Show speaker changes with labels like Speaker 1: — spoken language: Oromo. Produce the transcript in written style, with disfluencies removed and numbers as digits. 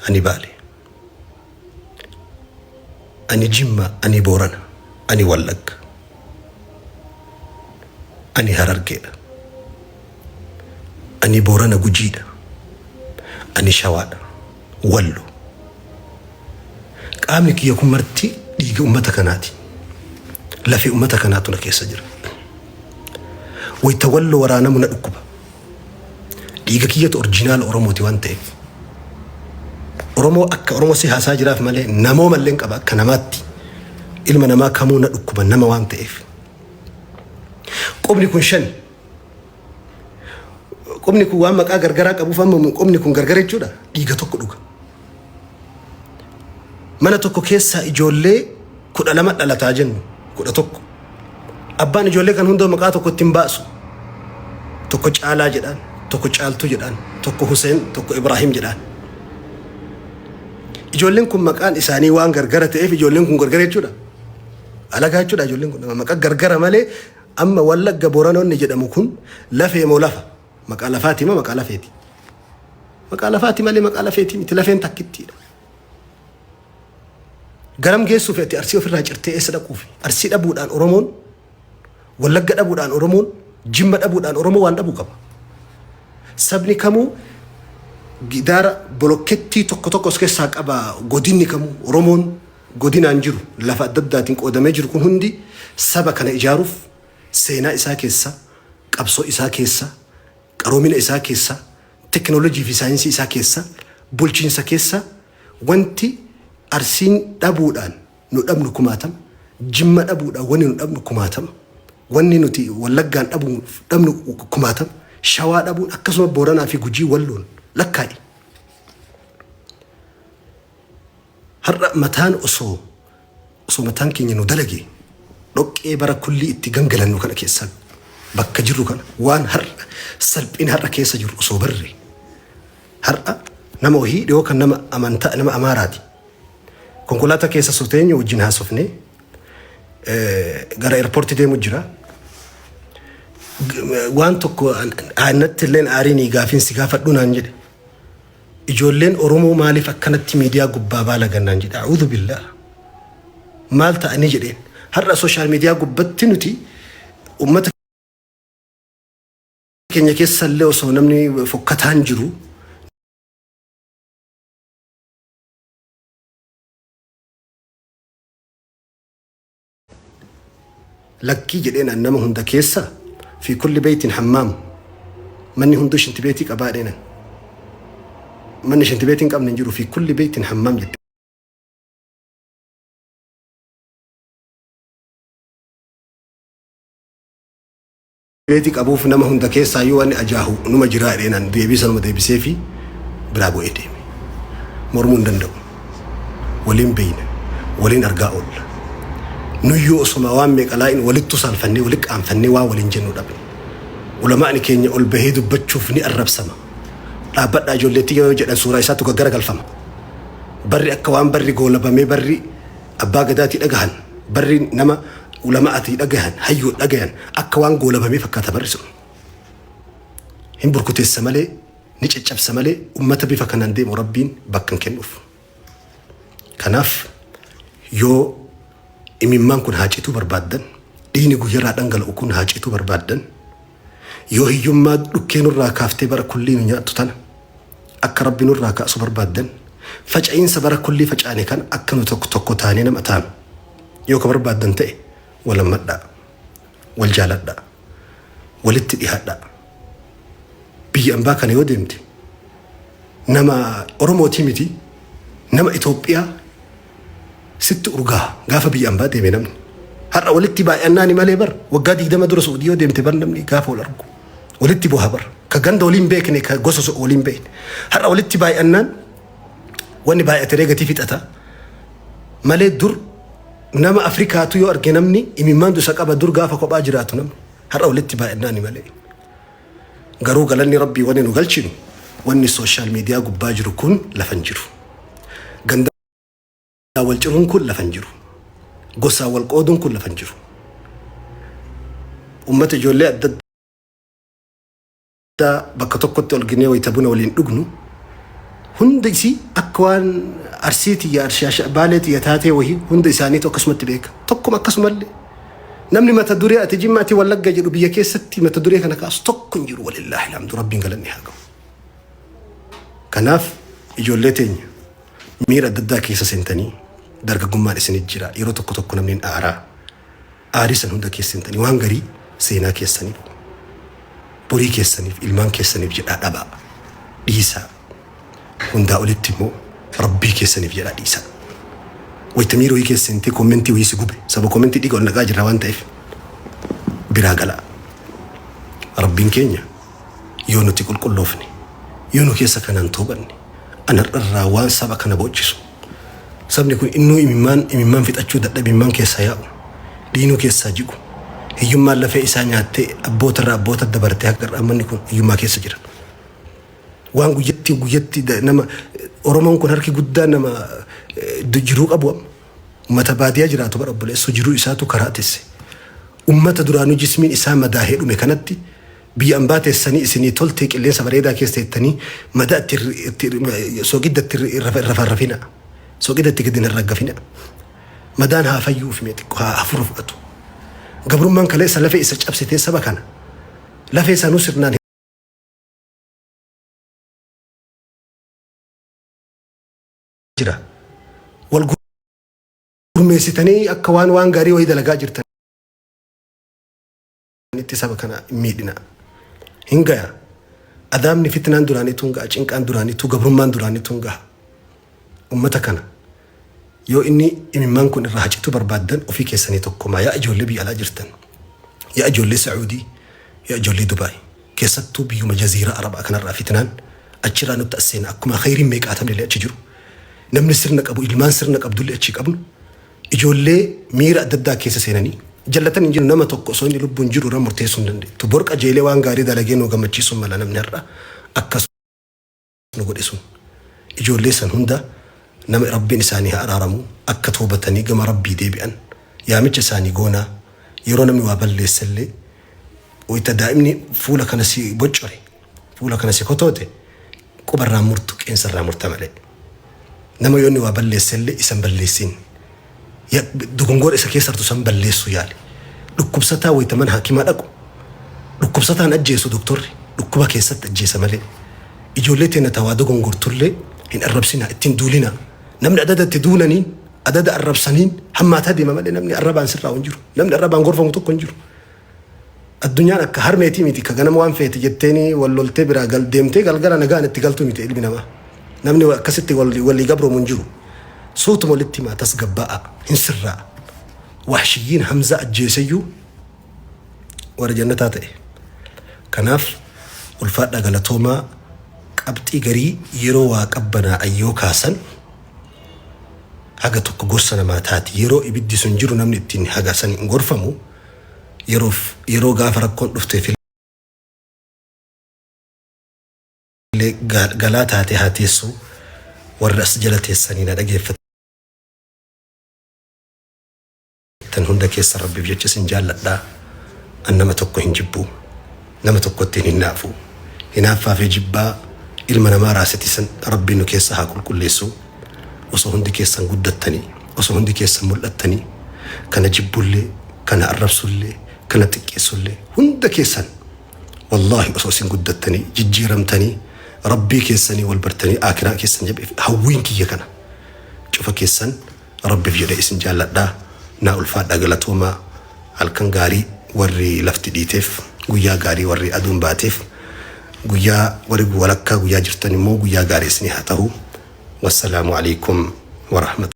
Speaker 1: Ani Baale. Ani Jimma, ani Boorana, ani Wallagga. Ani Harargeedha. Ani Boorana Gujiidha. Ani Shawaadha. Wallo. Qaamni kiyya kun marti dhiiga ummata kanaati. Lafee ummata kanaatu na keessa jira. Wayita Wallo waraanamu na dhukkuba. Dhiiga kiyyatu orjinaala Oromooti waan ta'eef. Oromoo akka Oromoo si haasaa jiraaf malee namooma illee qaba akka namaatti. Ilma namaa kamuu na dhukkuba nama waan ta'eef. Qubni kun shani. Qubni kun waan maqaa gargaraa qabuuf amma qubni kun gargar jechuudha. Dhiiga tokko dhuga. Mana tokko keessaa ijoollee 12 dhalataa jennu 11. Abbaan ijoollee kan hunda maqaa tokko ittiin baasu. Tokko Caalaa jedhaan, tokko Caaltuu jedhaan, tokko Huseen, tokko Ibraahim jedhaan. Ijoolleen kun maqaan isaanii waan gargara ta'eef ijoolleen kun gargara jechuudha. Alagaa jechuudha ijoolleen kun maqaa gargara malee amma Wallagga Booranoonni jedhamu kun lafee moo lafa? Maqaa lafaati moo maqaa lafeeti? Maqaa lafaati malee maqaa lafeeti miti lafeen takkittiidha. Garam geessuuf ati Arsii ofirraa cirtee eessa dhaquuf? Arsii dhabuudhaan Oromoon, Wallagga dhabuudhaan Oromoon, Jimma dhabuudhaan Oromoo waan dhabuu qaba. Sabni kamuu gidaara bolokkettii tokko tokko os keessaa qaba godinni kamuu Oromoon godinaan jiru lafa adda addaatiin qoodamee jiru kun hundi saba kana ijaaruuf seenaa isaa keessa qabsoo isaa keessa qaroomina isaa keessa teknoolojii fi saayinsii isaa keessa bulchiinsa keessa wanti Arsiin dhabuudhaan nu dhabnu kumaatama, Jimma dhabuudhaan wanni nu dhabnu kumaatama, wanni nuti Wallaggaan dhabnu kumaatama, Shawaa dhabuun akkasuma Booranaa fi Gujii Walloon lakkaa'i. Har'a mataan osoo osoo mataan keenya nu dalage dhoqqee bara kullii itti gangalannu kana keessa bakka jirru kana waan har'a salphina har'a keessa jirru osoo barre har'a nama wahii dhiyoo kan nama amantaa nama Amaaraati. Konkolaataa keessa osoo teenyu wajjin haasofne gara eerpoortii deemu jira. Waan tokko natti illeen aariin gaafiin si gaafadhu naan jedhe. Ijoolleen Oromoo maaliif akkanatti miidiyaa gubbaa baalagan naan jedhe. A'uudhu billaah. Maal ta'anii jedheen. Har'a sooshaal miidiyaa gubbatti nuti uummata keenya keessa illee osoo namni fokkataan jiru Lakkii jedheen an nama hunda keessa fi kulli beeytin hammaam manni hunduu shintibeetii qabaa jedheen an. Manni shintibeetii hin qabne hin jiru fi kulli beeytin hammaam jette. Beetii qabuuf nama hunda keessaayyuu wanni ajaahu numa jiraa jedheen an deebii sanuma deebisee fi biraa bu'ee deeme. Mormuu hin danda'u. Waliin beeyna. Waliin argaa oolla. Nuyyuu osoma waan meeqa laa'in walittu saalfannee wali qaanfannee waan waliin jennu dhabne. Ulamaa'ni keenya ol bahee dubbachuuf ni arrabsama. Dhaabbadhaa ijoollee tiyya yoo jedhan suuraa isaatu gaggaragalfama. Barri akka waan barri goolabamee barri Abbaa Gadaatii dhagahan, barri nama ulama'atii dhagahan, hayyuu dhagayan akka waan goolabamee fakkaata barri sun. Hin burkuteessa malee, ni caccabsa malee ummata bifa kanaan deemu Rabbiin bakka hin kennuuf. Kanaaf yoo imimmaan kun haa cituu barbaaddan, dhiigni guyyarraa dhangala'u kun haa cituu barbaaddan, yoo hiyyummaa dhukkee nurraa kaaftee bara kullii nu nyaattu tana akka Rabbi nurraa kaasu barbaaddan, faca'iinsa bara kullii facaane kana akka nu tokko tokko taanee nama taanu yoo ka barbaaddan ta'e wal hammadhaa, wal jaaladhaa, walitti dhihaadhaa. Biyya ambaa kana yoo deemte nama Oromootii miti nama Itoophiyaa sitti urgaaha gaafa biyya ambaa deeme namni. Har'a walitti baay'annaani malee bar waggaa 20 dura Su'udii yoo deemte bar namni gaafa wal argu walitti boha bar ka ganda waliin beekne ka gosa waliin beekne. Har'a walitti baay'annaan wanni baay'ateree gatii fixata malee dur nama Afrikaatu yoo arge namni imimmaan dusa qaba dur gaafa kophaa jiraatu namni har'a walitti baay'annaani malee. Garuu galanni Rabbii wanni nu galchinu wanni sooshaal miidiyaa gubbaa jiru kun lafa hin jiru. Ganda wal ciruun kun lafa hin jiru. Gosaan wal qooduun kun lafa hin jiru. Uummata ijoollee adda addaa bakka tokkotti ol ginee wayita buna waliin dhugnu hunda isii akka Akka waan Arsii tiyya Arshaa Baalee tiyya taatee wahii hunda isaaniitu akkasumatti beeka. Tokkuma akkasumallee namni mata duree ati Jimma ati Wallagga jedhu biyya keessatti mata duree kana kaasu tokko hin jiru. Walillaahi alhamdu, Rabbiin galanni haa ga'u. Kanaaf ijoollee teenya, miira adda addaa keessa seentanii, dargaggummaan isinit jira, yeroo tokko tokko namni hin aaraa. Aarii san hunda keessa seentanii waan garii seenaa keessaniif, borii keessaniif, ilmaan keessaniif jedhaa dhabaa, dhiisaa. Hundaa olitti immoo Rabbii keessaniif jedhaa dhiisaa. Wayita miira wayii keessa seentee comment wayii si gube, saba comment dhiiga ol naqaa jirra waan ta'eef, biraa galaa. Rabbiin keenya yoo nuti qulqulloofne, yoo nu keessa kanaan toobanne, an har'arraa waan saba kana boochisu, sabni kun innuu imimmaan imimmaan fixachuu dadhabe, imimmaan keessaa yaa'u, dhiinuu keessaa jigu, hiyyummaan lafee isaa nyaattee abbootarraa abboota dabartee haga har'aa manni kun hiyyummaa keessa jira. Waan guyyatti guyyatti nama Oromoon kun harki guddaan nama jiruu qabu amma. Ummata baadiyaa jiraatu bara obboleessoo jiruu isaatu karaa tesse. Ummata duraanuu jismiin isaa madaahee dhume kanatti biyya ambaa teessanii isinii toltee qilleensa bareedaa keessa teettanii madaa itti soogidda itti irra rafina. Soogidda itti gadi hin raggafina. Madaan haa fayyuuf mee xiqqoo haa hafuura fudhatu. Gabrummaan kaleessa lafee isa cabsitee saba kana lafee sanuu sirnaan jira. Wal gurmeessitanii akka waan waan gaarii wayii dalagaa jirtan itti saba kana hin miidhina. Hin gaya. Adaamni fitnaan duraaniitu hin ga'a, cinqaan duraaniitu, gabrummaan duraaniitu hin gaha. Ummata kana yoo inni imimmaan kun irraa hacituu barbaaddan ofii keessanii tokkomaa, yaa ijoollee biyya alaa jirtan, yaa ijoollee Sacuudii, yaa ijoollee Dubaay, keessattuu biyyuma jaziiraa Arabaa kanarraa fitnaan achirraa nutti as seena. Akkuma khayriin meeqaatamni illee achi jiru, namni sirna qabu, ilmaan sirna qabdullee achi qabnu, ijoollee miira adda addaa keessa seenanii jallatan hin jiru. Nama tokko osoo inni lubbuun jiru irra murteessuu hin dandeettu. Bor qajeelee waan gaarii dalagee nu gammachiisuu mala. Namni har'a akkas nu godhe sun, ijoollee san hunda nama Rabbiin isaanii haa araaramu, akka toobatanii gama Rabbii deebi'an yaamicha isaanii goonaa. Yeroo namni waa balleessellee, wayita daa'imni fuula kana si boccore, fuula kana si kotoote, quba irraa murtu, qeensa irraa murta malee. Nama yoo inni waa balleessellee isa hin balleessin, dogongora isa keessa jirtu san balleessuu yaali. Dhukkubsataa wayita mana hakimaa dhaqu dhukkubsataan ajjeesu doktorri, dhukkuba keessatti ajjeesa malee. Ijoollee teenya tawaa dogongortullee hin arrabsinaa, ittiin duulinaa. Namni adada itti duulaniin, adada arrabsaniin hammaataa deema malee namni arrabaan sirraa hin jiru. Namni arrabaan gorfamu tokko hin jiru. Addunyaan akka harmeetii miti ka ganama waan feete jetteeni wal loltee biraa gal deemtee galgala nagaan itti galtu miti ilmi namaa. Namni akkasitti walii gabroomu hin jiru. Suutuma walitti himaa, tasgabbaa'a, hin sirraa. Wahshiyyiin Hamzaa ajjeeseyyuu warra jannataa ta'e. Kanaaf ulfaadhaa, galatoomaa. Qabxii garii yeroo waa qabbanaa'an yoo kaasan haga tokko gorsa namaa taati. Yeroo ibiddi sun jiru namni ittiin haga san hin gorfamu. Yeroof yeroo gaafa rakkoon dhufteef illee galaa taate haa teessu. Warri as jala teessanii na dhageeffatan hunda keessa Rabbiif jecha isin jaalladhaa. An nama tokko hin jibbu, nama tokkotti hin hinaafu. Hinaaffaa fi jibbaa ilma namaa raasitisan Rabbiin nu keessa haa qulqulleessu. Osoo hundi keessan guddattanii, osoo hundi keessan mul'attanii, kana jibbullee, kana arrabsullee, kana xiqqeessullee, hunda keessan wallaahi osoo isin guddattanii, jijjiiramtanii, Rabbii keessanii wal bartanii, aakiraa keessan jabeef hawwiin kiyya kana. Cufa keessan Rabbiif jedhee isin jaalladhaa. Naa ulfaadhaa, galatoomaa. Halkan gaarii warri lafti dhiiteef, guyyaa gaarii warri aduun baateef, guyyaa warri walakkaa guyyaa jirtan immoo guyyaa gaarii isinii haa ta'u. Wassalaamu alaikum warahmatullahi.